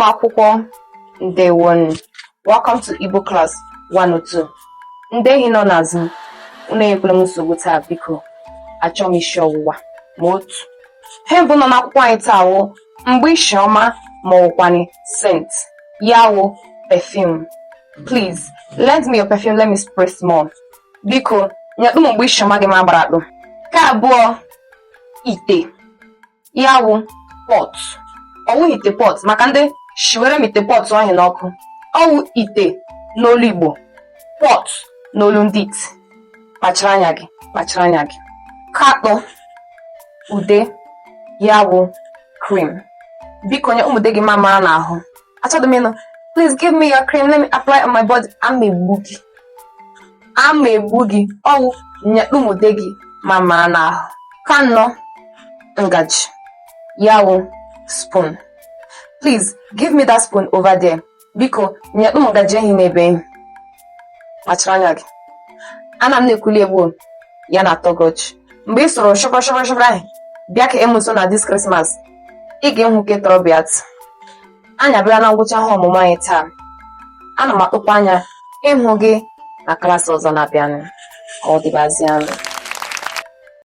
Ụmụ akwụkwọ, ndewonu. Welcome to Igbo class 102. Ndị ehi nọ n'azụ, unu enyekwala m nsogbu taa, biko. Achọ m isi ọwụwa ma otu. Ihe mbụ nọ n'akwụkwọ anyị taa wụ mgbe isi ọma ma ọwụkwanị scent, ya wụ perfume. Please lend me your perfume, let me spray small. Biko nyetụ m mgbe isi ọma gị ma gbara akpụ. Nke abụọ, ite, ya wụ pot. Ọ wụghị ite pot maka ndị shiwere m ite pot ahụ n'ọkụ. Ọ wụ ite n'olu Igbo, pot n'olu ndị iti. Kpachara anya gị, kpachara anya gị. Nke atọ, ude, ya wụ cream. Biko nye m ude gị ma mara n'ahụ. Achọghị m ịnụ, "Please give me your cream, let me apply on my body." Ama egbu gị, ama egbu gị. Ọ wụ nyetụ m ude gị ma mara n'ahụ. Nke anọ, ngaji, ya wụ spoon. Please give me that spoon over there. Biko nyetụ m ngaji ehi n'ebe ehi. Kpachara anya gị. Ana m na-ekwuli egbu ya na-atọ gị ọchị mgbe ị sọrọ shọbọ shọbọ shọbọ ahụ bịa ka ịmụ nso na this Christmas, ị ga-ehụ ke tọrọ bịa. Anyị abịala na ngwụcha ihe ọmụmụ anyị taa. Ana m atụkwa anya ịhụ gị na klaasị ọzọ na-abịanụ. Ka ọ dịbazianụ.